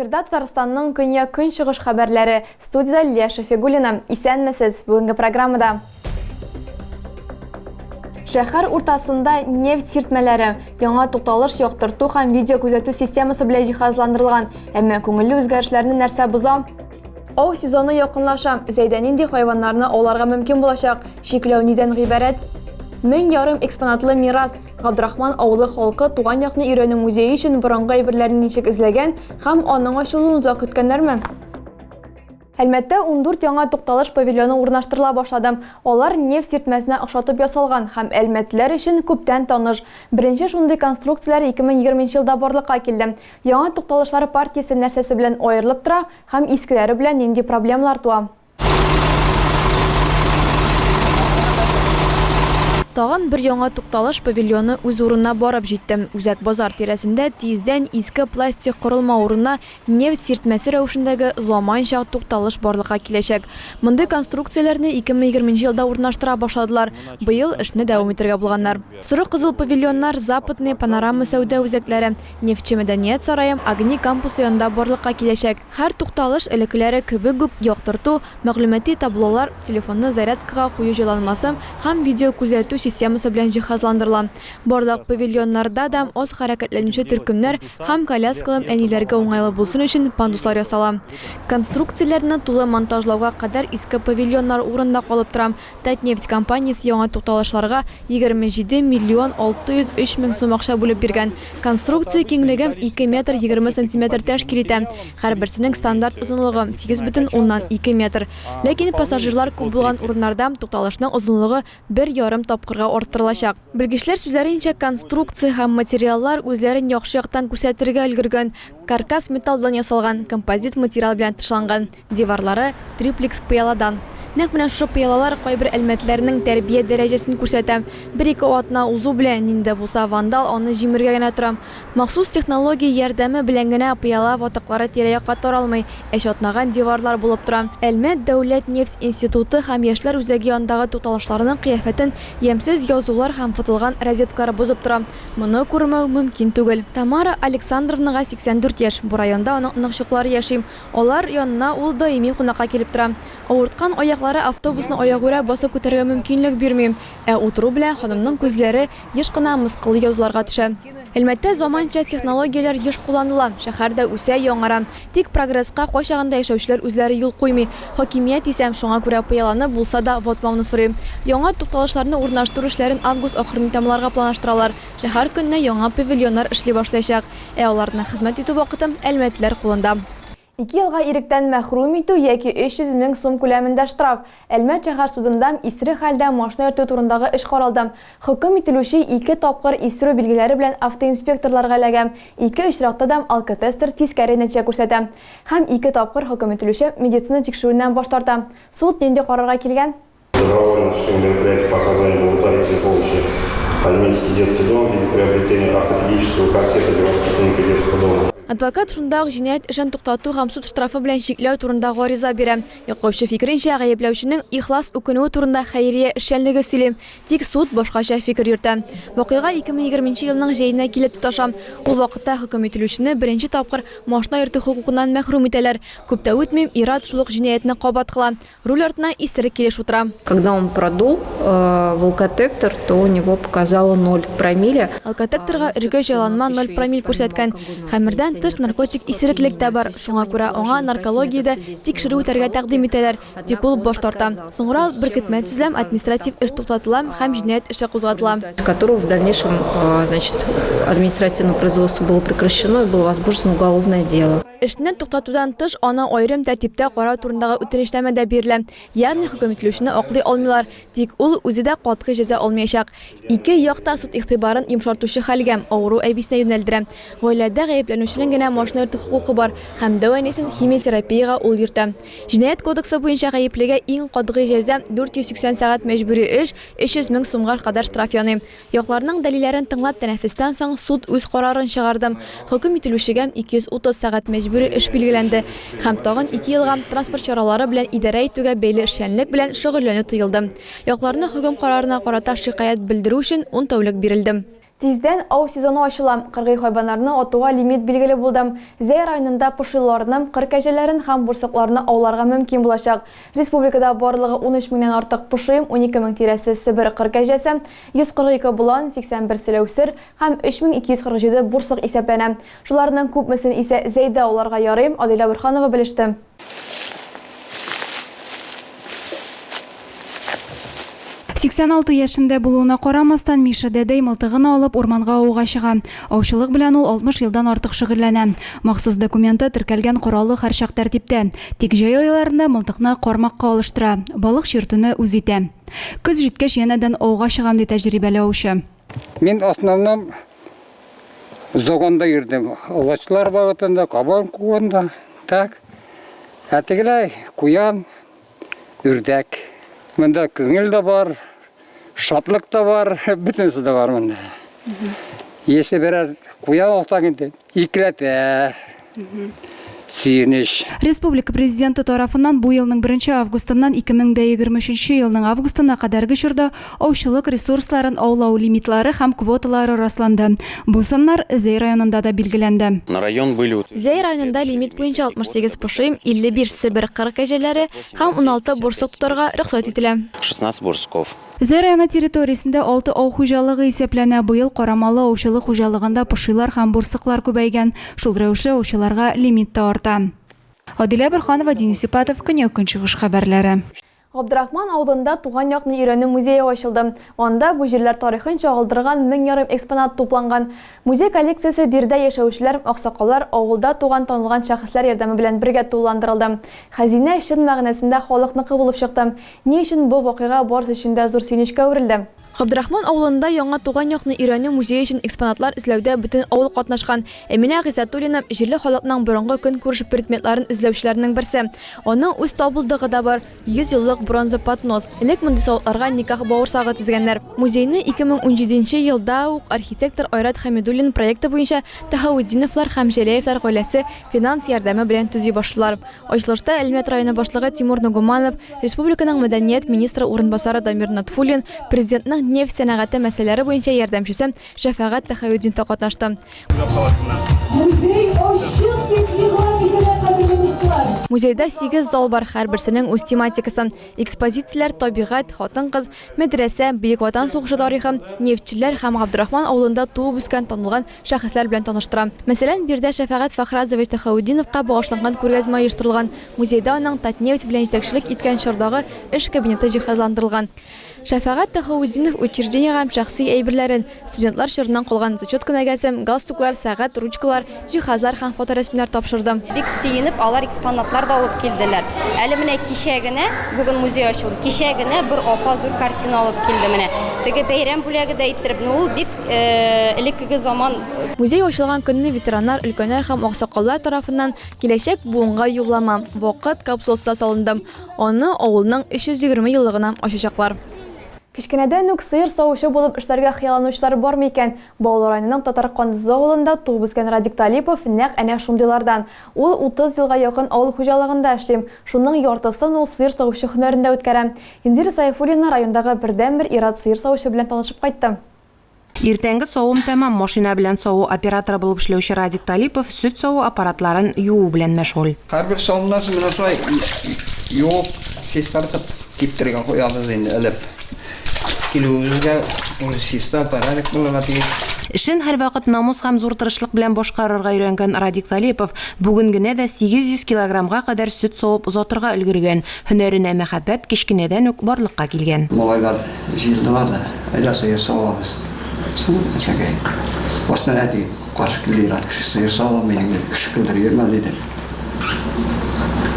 Эфирда Татарстанның көньяк-көнчыгыш хәбәрләре. Студиядә Лилия Шәфигуллина. Исәнмесез! Бүгенге программада Шәһәр уртасында нефть сиртмәләре, яңа тукталыш яктырту һәм видеокүзәтү системасы белән җиһазландырылган. Әмма күңелле үзгәрешләрне нәрсә боза? Ау сезоны якынлаша. Зәйдә нинди хайваннарны ауларга мөмкин булачак? Чикләү нидән гыйбарәт? 1500 экспонатлы мирас. Габдрахман авылы халкы туган якны өйрәнү музее өчен борынгы әйберләрне ничек эзләгән һәм аның ачылуын озак көткәннәрме? Әлмәттә 14 яңа тукталыш павильоны урнаштырыла башлады. Алар нефть сиртмәсенә охшатып ясалган һәм әлмәтлеләр өчен күптән таныш. Беренче шундый конструкцияләр 2020 елда барлыкка килде. Яңа тукталышлар партиясе нәрсәсе белән аерылып тора һәм искеләре белән нинди проблемалар туа? Тагын бер яңа тукталыш павильоны үз урынына барып җитте. Үзәк базар тирәсендә тиздән иске пластик корылма урынына нефть сиртмәсе рәвешендәге заманча тукталыш барлыкка киләчәк. Мондый конструкцияләрне 2020 елда урнаштыра башладылар, быел эшне дәвам итәргә булганнар. Соры-кызыл павильоннар Западный, Панорама сәүдә үзәкләре, Нефтьче мәдәният сарае, Огни кампусы янында барлыкка киләчәк. Һәр тукталыш элеккеләре кебек үк яктырту, мәгълүмати таблолар, телефонны зарядкага кую җайланмасы һәм видеокүзәтү системасы белән җиһазландырыла. Барлык павильоннарда да аз хәрәкәтләнүче төркемнәр һәм коляскалы әниләргә уңайлы булсын өчен пандуслар ясала. Конструкцияләрне тулы монтажлауга кадәр иске павильоннар урында калып тора. Татнефть компаниясе яңа тукталышларга 27 миллион 603 мең сум акча бүлеп биргән. Конструкция киңлеге 2 метр 20 сантиметр тәшкил итә. Һәрберсенең стандарт озынлыгы, 8,2 метр. Ләкин пассажирлар күп булган урыннарда тукталышның озынлыгы бер ярым тапкырга арттырылачак. Белгечләр сүзләренчә, конструкция һәм материаллар үзләрен яхшы яктан күрсәтергә өлгергән. Каркас металлдан ясалган, композит материал белән тышланган. Диварлары, триплекс пыяладан. Нәкъ менә шушы пыялалар кайбер әлмәтлеләрнең тәрбия дәрәҗәсен күрсәтә. Бер-ике атна узу белән, нинди дә булса вандал аны җимерергә генә тора. Махсус технология ярдәме белән генә пыяла ватыклары тирә-якка таралмый, ә чатнаган диварлар булып тора. Әлмәт дәүләт нефть институты һәм яшьләр үзәге янындагы тукталышларның кыяфәтен ямьсез язулар һәм ватылган розеткалар бозып тора. Моны күрмәү мөмкин түгел. Тамара Александровнага 84 яшь. Бу районда аның оныкчыклары яши. Алар янына ул даими кунакка килеп тора. Авырткан аяклары автобусны аягүрә басып көтәргә мөмкинлек бирми. Ә утыру белән ханымның күзләре еш кына мыскыллы язуларга төшә. Әлмәттә заманча технологияләр еш кулланыла, шәһәр дә үсә, яңара. Тик прогресска кайчагында яшәүчеләр үзләре юл куймый. Хакимият исә шуңа күрә пыяланы булса да ватмауны сорый. Яңа тукталышларны урнаштыру эшләрен август ахырында тәмамларга планлаштыралар. Шәһәр көненә яңа павильоннар эшли башлаячак. Ә аларны хезмәт итү вакыты әлмәтлеләр кулында. Ике елга иректән мәхрүм итү яки 300 мең сум күләмендә штраф. Әлмәт шәһәр судында исерек хәлдә машина йөртү турындагы эш каралды. Хөкем ителүче ике тапкыр исерү билгеләре белән автоинспекторларга эләгә. Ике очракта да алкотестер тискәре нәтиҗә күрсәтә. Һәм ике тапкыр хөкем ителүче медицина тикшерүеннән баш тарта. Суд нинди карарга килгән? Добровольно осуществление мероприятий по оказанию благотворительной помощи Альметьевский детский дом в виде приобретения ортопедического корсета для воспитанника детского дома. Адвокат шунда ук җинаять эшен туктату һәм суд штрафы белән чикләү турында гариза бирә. Яклаучы фикеренчә, гаепләүченең ихлас үкенүе турында хәйрия эшчәнлеге сөйли. Тик суд башкача фикер йөртә. Вакыйга 2020 нче елның җәенә килеп тоташа. Ул вакытта хөкем ителүчене беренче тапкыр машина йөртү хокукыннан мәхрүм итәләр. Күп тә үтми, ир-ат шул ук җинаятьне кабат кыла. Руль артына исерек килеш утыра. Когда он продул в алкотектор, то у него показало ноль промилле. Алкотекторга өргәч җайланма ноль промилль күрсәткән. Хәмердән тыш наркотик исереклек тә бар, шуңа күрә аңа наркологиядә тикшерү үтәргә тәкъдим итәләр, тик ул баш тарта. Соңрак беркетмә төзелә, административ эш туктатыла һәм җинаять эше кузгатыла. С которого в дальнейшем, значит, административное производство было прекращено и было возбуждено уголовное дело. Эшне туктатудан тыш, аны аерым тәртиптә карау турындагы үтенечнамә дә бирелә. Ягъни хөкем ителүчене аклый алмыйлар, тик ул үзе дә катгый җәза алмаячак. Ике як та суд игътибарын йомшартучы хәлгә, авыру әбисенә юнәлдерә. Гаиләдә гаепләнүченең генә машина йөртү хокукы бар һәм дәү әнисен химиотерапиягә ул йөртә. Җинаять кодексы буенча гаеплегә иң катгый җәза, 480 сәгать мәҗбүри эш, 300 мең сумга кадәр штраф яный. Якларның дәлилләрен тыңлап, тәнәфестән соң суд үз карарын чыгарды. Хөкем ителүчегә 230 сәгать мәҗбүри эш билгеләнде һәм тагын ике елга транспорт чаралары белән идарә итүгә бәйле эшчәнлек белән шөгыльләнү тыелды. Якларны хөкем карарына карата шикаять белдерү өчен ун тәүлек бирелде. Тиздән ау сезоны ачыла. Кыргый хайваннарны атуга лимит билгеле булды. Зәй районында пошиларны, кыр кәҗәләрен һәм бурсыкларны ауларга мөмкин булачак. Республикада барлыгы 13 меңнән артык поши, 12 мең тирәсе Себер кыр кәҗәсе, 142 болан, 81 селәүсер һәм 3247 бурсык исәпләнә. Шуларның күпмесен исә Зәйдә ауларга ярый, Адилә Борһанова белеште. 86 яшендә булуына карамастан, Миша дәдәй мылтыгын алып, урманга ауга чыга. Аучылык белән ул 60 елдан артык шөгыльләнә. Махсус документы, теркәлгән коралы һәрчак тәртиптә. Тик җәй айларында мылтыкны кармакка алыштыра, балык чиртүне үз итә. Көз җиткәч, янәдән ауга чыгам, ди тәҗрибәле аучы. Мин основном загонда йөрдем. Олачлар багытында, кабан куганда. Так. Ә тегеләй куян, үрдәк. Монда күңел дә бар, шатлык та бар, бөтенесе дә бар монда. Если берәр куян алсаң инде, икеләтә сөенеч. Республика Президенты тарафыннан бу елның беренче августыннан 2023 елның августына кадәрге чорда аучылык ресурсларын аулау лимитлары һәм квоталары расланды. Бу саннар Зәй районында да билгеләнде. На район были утверждены Зәй районында лимит буенча 68 поши, 55 себер кыр кәҗәләре һәм 16 бурсык тотарга рөхсәт ителә. 16 бурсуков. Зәй районы территориясендә алты ау хуҗалыгы исәпләнә. Быел Карамалы аучылык хуҗалыгында пошилар һәм бурсыклар күбәйгән. Шул рәвешле аучыларга лимит та арта. Адилә Борһанова, Денис Ипатов, Көньяк-Көнчыгыш хәбәрләре. Габдрахман авылында туган якны өйрәнү музее ачылды. Анда бу җирләр тарихын чагылдырган 1500 экспонат тупланган. Музей коллекциясе биредә яшәүчеләр, аксакаллар, авылда туган танылган шәхесләр ярдәме белән бергә тулыландырылды. Хәзинә чын мәгънәсендә халыкныкы булып чыкты. Ни өчен бу вакыйга барысы өчен дә зур сөенечкә әверелде? Габдрахман авылында яңа туган якны өйрәнү музее өчен экспонатлар эзләүдә бөтен авыл катнашкан. Әминә Гыйззәтуллина, җирле халыкның борынгы көнкүреш предметларын эзләүчеләрнең берсе. Аның үз табылдыгы да бар, 100 еллык бронза поднос. Элек мондый савытларга никах бавырсагы тезгәннәр. Музейны 2017 нче елда ук архитектор Айрат Хәмидуллин проекты буенча Тәһаветдиновлар һәм Җәләевләр гаиләсе финанс ярдәме белән төзи башлыйлар. Ачылышта Әлмәт районы башлыгы Тимур Нугуманов, республиканың мәдәният министры урынбасары Дамир Нотфуллин, Президентның нефть сәнәгате мәсьәләләре буенча ярдәмчесе Шәфәгать Тәхәветдин та катнашты. Музей ачык дип игълан ителә, кадерле дуслар! Музейда сигез зал бар, һәрберсенең үз тематикасы. Экспозицияләр табигать, хатын-кыз, мәдрәсә, Бөек Ватан сугышы тарихы, нефтьчеләр һәм Габдрахман авылында туып-үскән танылган шәхесләр белән таныштыра. Мәсәлән, биредә Шәфәгать Фәхразович Тәхаветдиновка багышланган күргәзмә оештырылган. Музейда аның Татнефть белән җитәкчелек иткән чордагы эш кабинеты җиһазландырылган. Шәфәгать Тәхаветдинов учреждениегә шәхси әйберләрен, студентлар чорыннан калган зачет кенәгәсе, галстуклар, сәгать, ручкалар, җиһазлар һәм фоторәсемнәр тапшырды. Бик сөенеп, алар экспонатлар да алып килделәр. Әле менә кичә генә, бүген музей ачылды, кичә генә бер апа зур картина алып килде менә. Теге бәйрәм бүләге дә иттереп, ну ул бик Элеккеге заман. Музей ачылган көнне ветераннар, өлкәннәр һәм аксакаллар тарафыннан Киләчәк буынга юллама, Вакыт капсуласы да салынды. Аны авылның 320 еллыгына ачачаклар. Кечкенәдән үк сыер савучы булып эшләргә хыялланучылар бармы икән? Баулы районының Татар Кандызы авылында туып үскән Радик Талипов нәкъ әнә шундыйлардан. Ул 30 елга якын авыл хуҗалыгында эшли. Шуның яртысын ул сыер савучы һөнәрендә үткәрә. Индира Сайфуллина райондагы бердәнбер ир-ат сыер савучы белән танышып кайтты. Иртәнге савым тәмам, машина белән саву операторы булып эшләүче Радик Талипов сөт саву аппаратларын юу белән мәшгуль. Һәрбер савымнан соң менә шулай юып, чистартып киптерергә куябыз инде, элеп. Килүебезгә уже чиста, порядок булырга тиеш. Эшен һәрвакыт намус һәм зур тырышлык белән башкарырга өйрәнгән Радик Талипов бүген генә дә 800 килограммга кадәр сөт савып озатырга өлгергән. Һөнәренә мәхәббәт кечкенәдән үк барлыкка килгән. Малайлар җыелдылар да, әйдә сыер савабыз. Соң, нәрсәгә? Баштан әти каршы килде, ир-ат кеше сыер савамый инде, кеше көлдереп йөрмә, диде.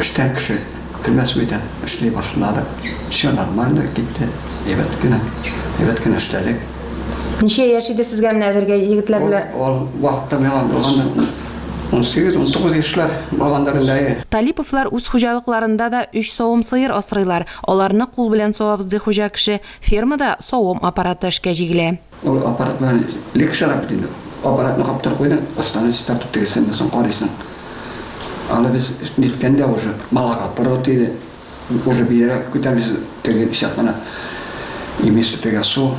Эштән кеше көлмәс бит, эшли башладык. Всё нормально китте, әйбәт кенә, әйбәт кенә эшләдек. Ничә яшь иде сезгә менә бергә егетләр белән? Ул вакытта миңа булгандыр 18, 19 яшьләр булгандыр инде, әйе. Талиповлар үз хуҗалыкларында да өч савым сыер асрыйлар. Аларны кул белән савабыз, ди хуҗа кеше. Фермада савым аппараты эшкә җигелә. Ул аппарат белән легчерәк бит инде. Аппаратны каптырып куйдың, астаны чистартып тегесен соң карыйсың. Аны без ниткәндә уже молокопровод иде. Уже биерәк күтәрмисез, теге чак кына имеш теге су.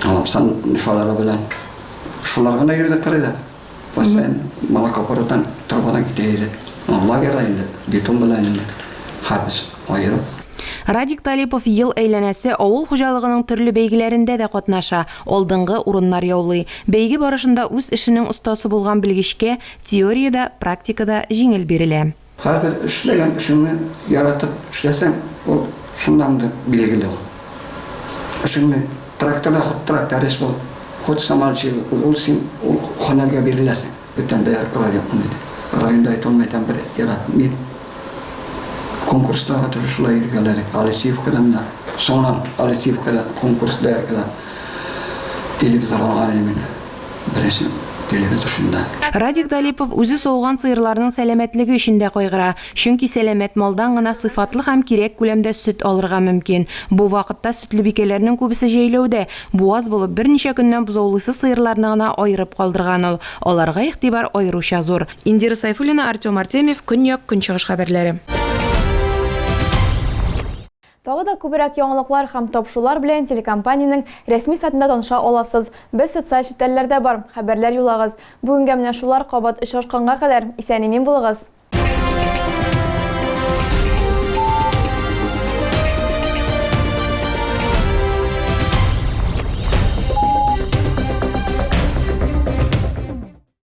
Лапсан шалары белән. Шулар гына йөрде кырыйда. Постоянно молокопроводтан торбадан китә иде. Лагерьда инде бетон белән инде һәрбез аерып. Радик Талипов ел әйләнәсе авыл хуҗалыгының төрле бәйгеләрендә дә катнаша, алдынгы урыннар яулый. Бәйге барышында үз эшенең остасы булган белгечкә теория дә, практика да җиңел бирелә. Һәрбер эшләгән эшеңне яратып эшләсәң, ул шуннан да билгеле ул. Эшеңне тракторда хоть тракторист бул, хоть самальчы бул, ул син ул һөнәргә биреләсең. Бүтән дояркалар юк монда. Районда әйтә алмый әйтәм, бер ир-ат мин конкурсларга тоже шулай йөргәләдек. Алексеевкадан да, соңыннан Алексеевкада конкурс дояркада телевизор алган идем мин. Беренче телевизор шунда. Радик Талипов үзе сауган сыерларның сәламәтлеге өчен дә кайгыра. Чөнки сәламәт малдан гына сыйфатлы һәм кирәк күләмдә сөт алырга мөмкин. Бу вакытта сөтлебикәләрнең күбесе җәйләүдә. Буаз булып, берничә көннән бозаулыйсы сыерларны гына аерып калдырган ул. Аларга игътибар аеруча зур. Индира Сайфуллина, Артем Артемьев, Көньяк-Көнчыгыш хәбәрләре. Тагы да күбрәк яңалыклар һәм тапшырулар белән телекомпаниянең рәсми сайтында таныша аласыз. Без социаль челтәрләрдә бар, хәбәрләр юллагыз. Бүгенгә менә шулар, кабат очрашканга кадәр, исән-имин булыгыз!